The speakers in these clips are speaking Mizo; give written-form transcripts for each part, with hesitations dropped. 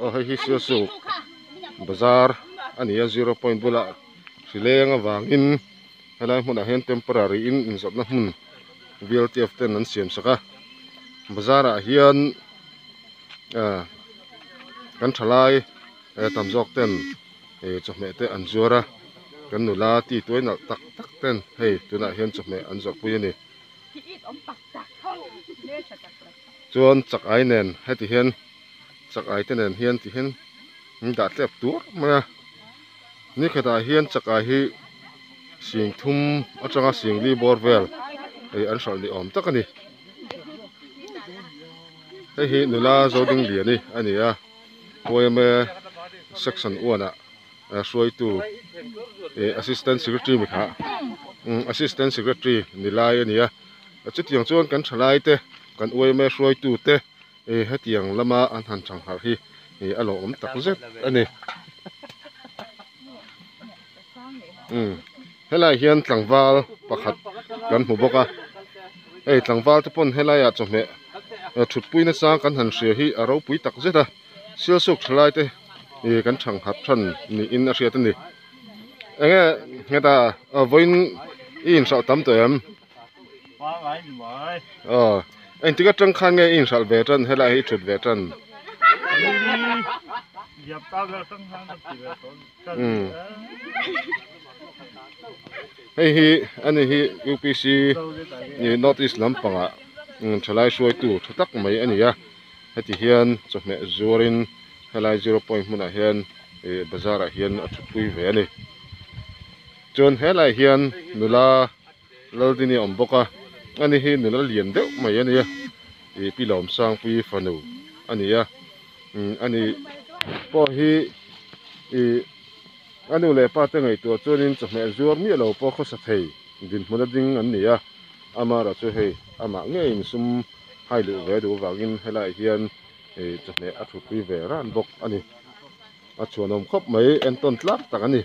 Aw hei hi Sialsuk bazar a ni a zero point bulah hrileng avangin helai hmunah hian temporary in inzawrhna hmun V L T F ten an siam sak a bazar ah hian ah kan thalai tam zawk ten ih chawhmeh te an zuar a kan nula ti tuai nalh tak tak ten hei tunah hian chawhmeh an zawrh pui a ni. Chuan chak ai nen heti hian chak ai te nen hian ti hian an dah tlep tuar mai a ni khatah hian chak ai hi sing thum atanga sing li bawr vel ih an hralh ni awm tak a ni hei hi nula Zodingliani a ni a yma section one ah. Hruaitu ih assistant secretary mi kha umm assistant secretary ni lai a ni a chutiang chuan kan thalai te kan yma hruaitu te ih hetiang lama an han chang harh hi ih a lawmawm tak zet a ni umm helaiah hian tlangval pakhat kan hmu bawk a hei tlangval te pawn helaiah chawhmeh thutpui nasa kan han hria hi a ropui tak zet a. Sialsuk thalai te ih kan thang harh than niin a hriat a ni enge heta vawiin i inhralh tam tawh em aw engtik atang khan nge i inhralh ve tan helai hi i thut ve tan umm hei hi ani hi U P C north east lampangah thalai hruaitu tha tak mai a ni a. Heti hian chawhmeh zuarin helai zero point hmunah hian ih bazar ah hian a thutpui ve a ni. Chuan helaiah hian nula Laldini a awm bawk a, ani hi nula lian deuh mai a nia ih Pi Lawmsangpuii fanu a ni a, umm ani pawh hi ih a nu leh pa te ngaihtuah chuanin chawhmeh zuar miah lo pawh khawsa thei dinhmun a ding an ni a, amaherawh chu hei amah ngeiin sum. Hai luh ve duh avangin helaiah hian ih chawhmeh a thutpui ve ran bawk a ni. A chhuanawm khawp mai entawn tlak tak a ni.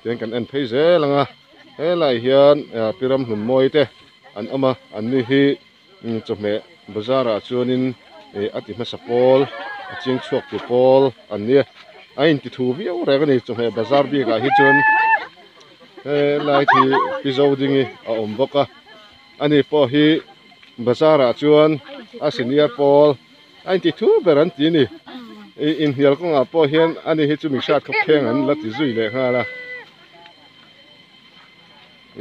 Tiang kan en phei zel ang a, helaiah hian pi ramhlun mawi te an awm a, an ni hi chawhmeh bazar ah chuanin ih a ti hmasa pawl a ching chhuak tu pawl an nia a inti thu viau reng a ni chawhmeh bazar bik ah hi chuan helai khi pi zodingi a awm bawk a ani pawh hi bazar ah chuan a senior pawl a inti thu ber an ti a ni ih inhnial kawngah pawh hian ani hi chu mi hriat khawp thleng an la ti zui leh nghal a.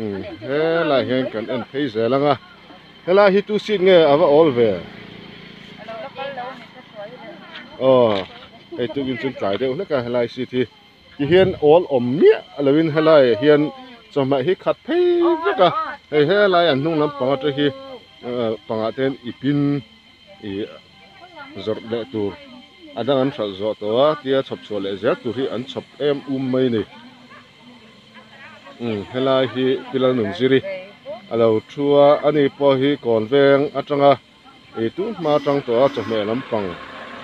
Umm helai hian kan en phei zel ang a helai hi tu seat nge a va awl ve aw hei tukin chu tlai deuh hlek a helai seat hi tihian awl awm miah lovin helai ah hian chawhmeh hi khat phei vek a hei helai an hnung lampang atang hi pangah te hian ipin ih zawrh leh tur a dang an hralh zawh tawh a tia chhawp chhuah leh zel tur hi an chhawp em um mai a ni. Umm helai hi pilal nun ziri a lo thu a ani pawh hi kawn veng atanga ih tun hma atang tawh a chawhmeh lampang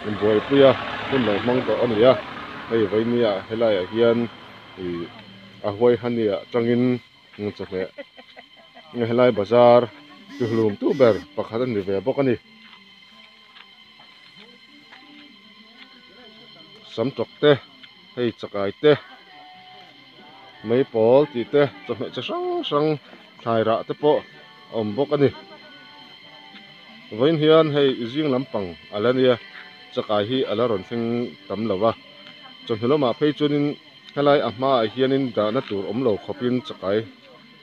inbuaipui a hun lo hmang tawh a ni a hei vainia helaiah hian ih a huai hania atangin chawhmeh helai bazar tihlum tu ber pakhat a ni ve bawk a ni. Sam tawk te hei chakai te mai pawl tih te chawhmeh chi hrang hrang thlai rah te pawh a awm bawk a ni vawiin hian hei zing lampang a la nia chakai hi a la rawn thleng tam lo va chawhnu lamah phei chuanin helai a hmaah hianin dahna tur awm lo khawpin chakai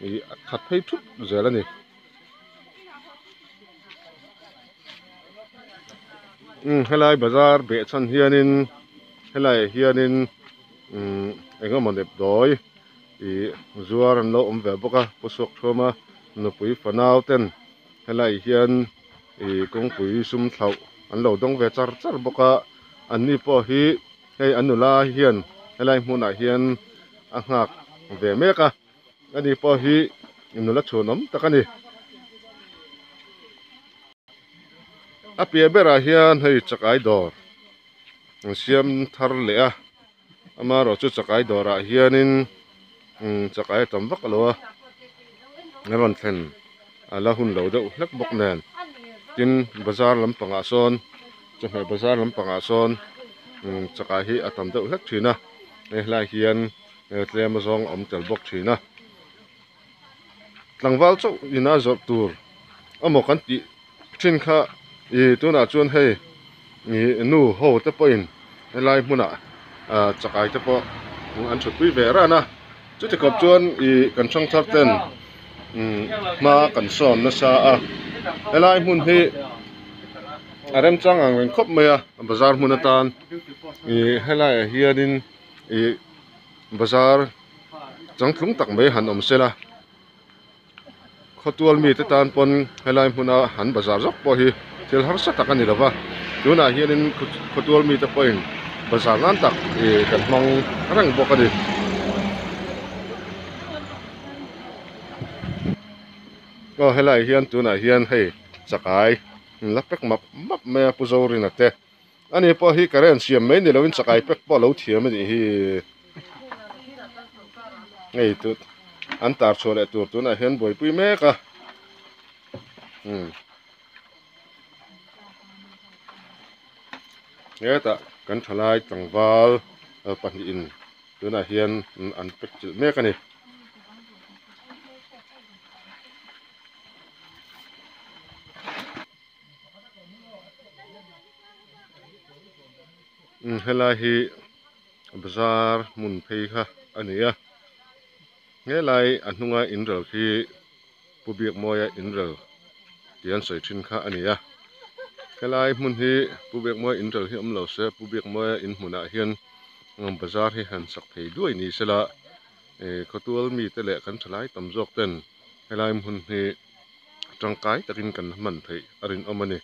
ih a khat phei thup zel a ni. Umm helai bazar beh chhan hianin helaiah hianin umm eng emaw nep dawi ih zuar an lo awm ve bawk a pu suak thuam a nupui fanau ten helaiah hian ih kawngpui sum thlauh an lo dawng ve char char bawk a anni pawh hi hei an nula hian helai hmunah hian a nghak ve mek a. Ani pawh hi nula chhuanawm tak a ni. A piah berah hian hei chakai dawr an siam thar leh a amaherawh chu chakai dawrah hianin umm chakai a tam vak lo a a rawn thlen a la hun lo deuh hlek bawk nen. Tin bazar lampangah sawn chawhmeh bazar lampangah sawn chakai hi a tam deuh hlek thin a hei helaiah hian tlem azawng a awm tel bawk thin a tlangval chauh ina zawrh tur emaw kan tih thin kha ih tunah chuan hei ih nu ho te pawhin helai hmunah ah chakai te pawh an thutpui ve ran a chuti khawp chuan ih kan hrangthar ten hma kan sawn nasa a helai hmun hi a remchang ang reng khawp mai a bazar hmun atan ih helaiah hianin ih bazar changtlung tak mai han awm sela khawtual mite tan pawn helai hmuna han bazar zawk pawh hi thil harsa tak a ni lova tunah hianin khawtual mite pawhin bazar nan tak ih kan hmang reng bawk a ni. Aw helaiah hian tunah hian hei chakai la pack map map mai a Pu Zorina te ani pawh hi current siam mai ni lovin chakai pack pawh a lo thiam a nih hi hei tu an tar chhuah leh tur tunah hian buaipui mek a umm hetah kan thalai tlangval pahnihin tunah hian an pack chilh mek a ni. Helai hi bazar hmun phei kha a ni a helai a hnunga inrel khi Pu Biakmawia inrel tih an sawi thin kha a ni a helai hmun hi Pu Biakmawia inrel hi awm lo se Pu Biakmawia in hmunah hian bazar hi han sak thei duai ni sela ih khawtual mite leh kan thalai tam zawk ten helai hmun hi tangkai takin kan hman theih a rinawm a ni.